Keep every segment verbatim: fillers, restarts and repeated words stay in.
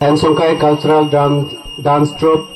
Ensongkai Cultural Dance, Dance Troupe.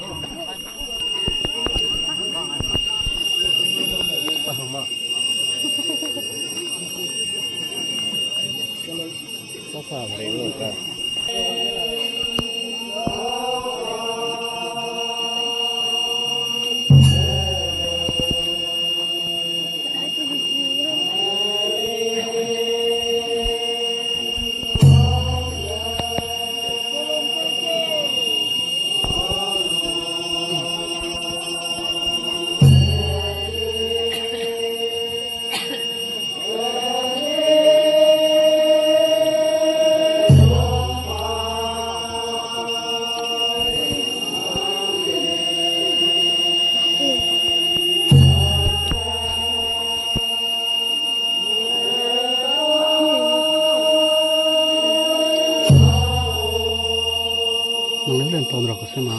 Nang ne len ton ra ko se ma.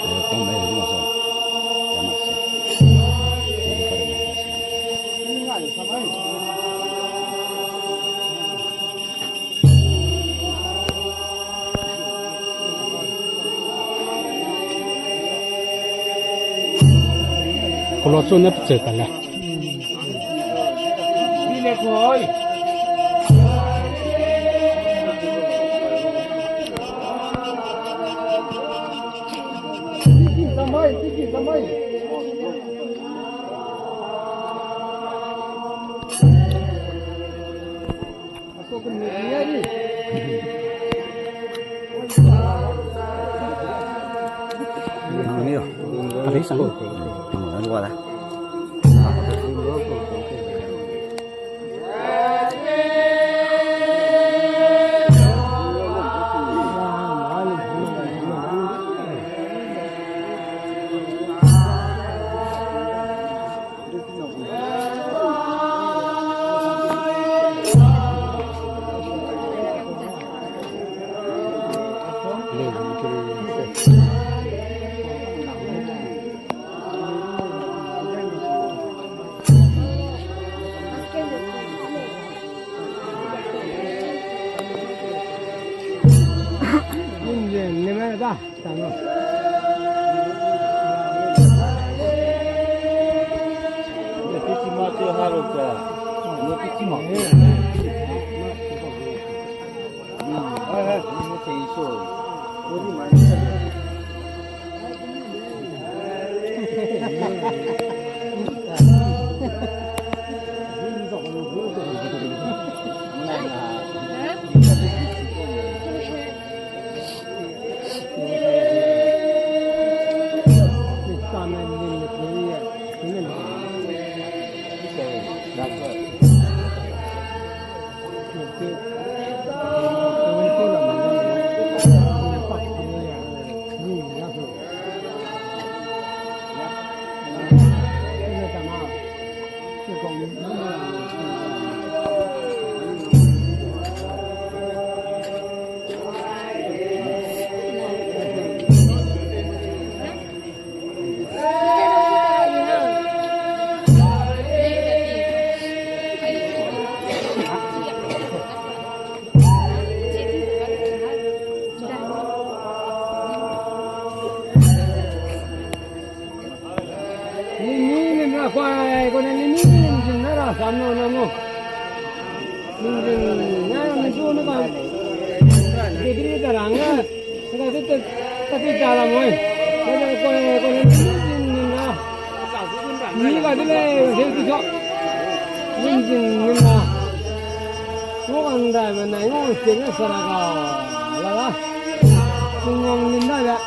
Eh, ton le ma so. Ya ma so. Kolo chu ne pecheu ta le. Nini nina kuai kone nini nina ra sam no na mo. Nini nina nina su na ka. Degree da rang na. Ka te te ka te da la mo. Kone kone kone nini nina. Ni ka de le se ti so. Nini nina. Mo kan da ma na mo se na sa ra ka. La la. Nini nina ya.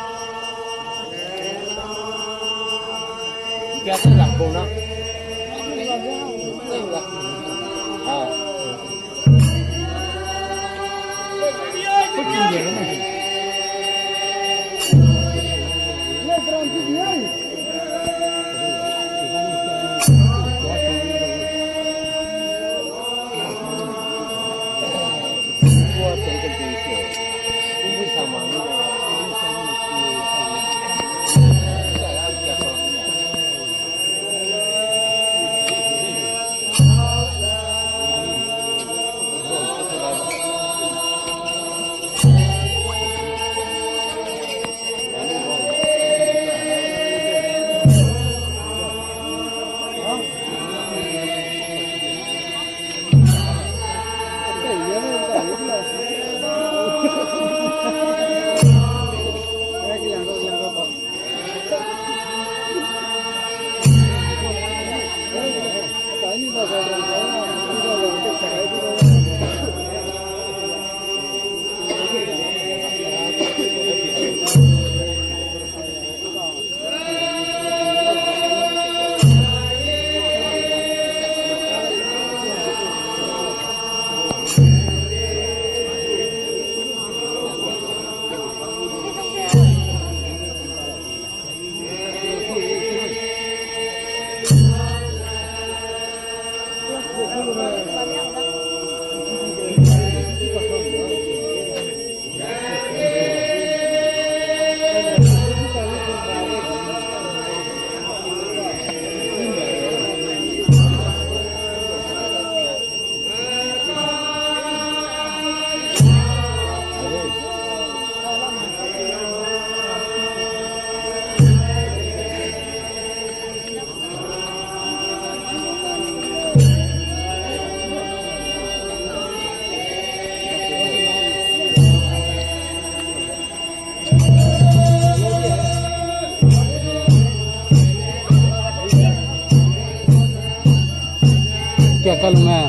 Kia kai lume,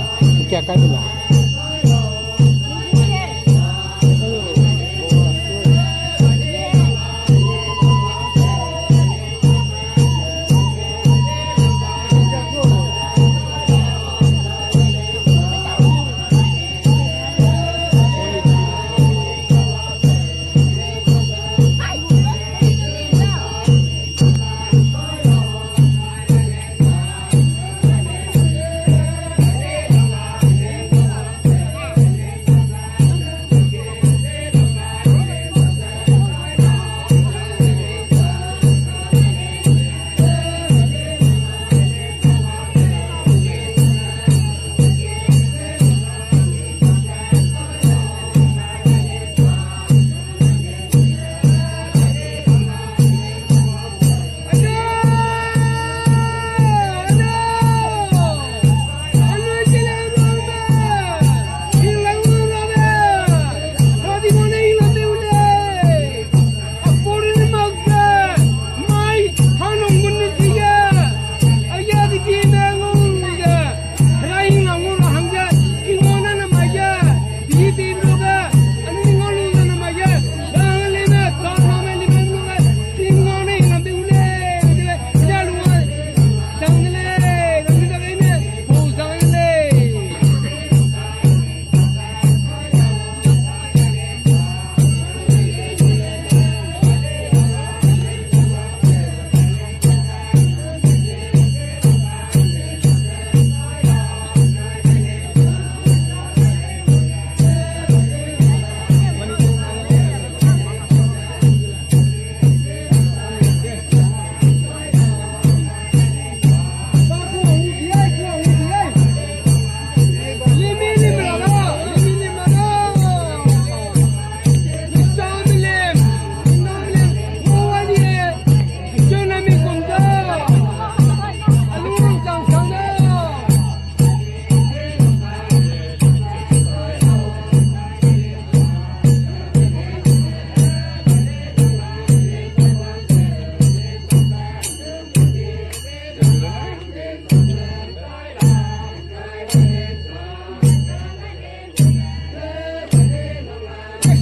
kia kai de la.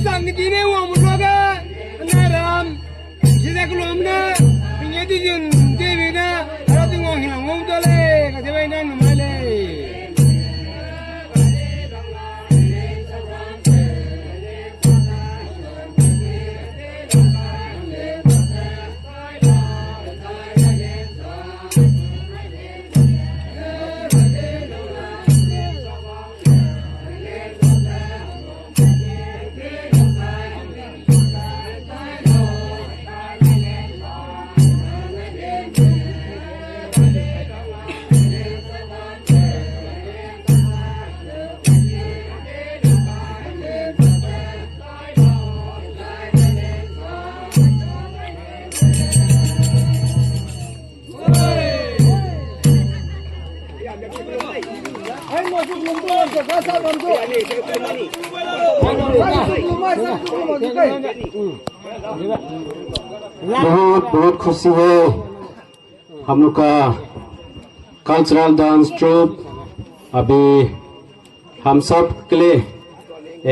Sang dine wang muluage, na ram, jide kelum ne, pinge di jun, di bi ne, ara di wang hilang wang dale, ka di bai na numai le. बहुत, बहुत खुशी है, हम लोग का cultural dance troop अभी हम सब के लिए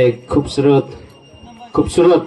एक खूबसूरत, खूबसूरत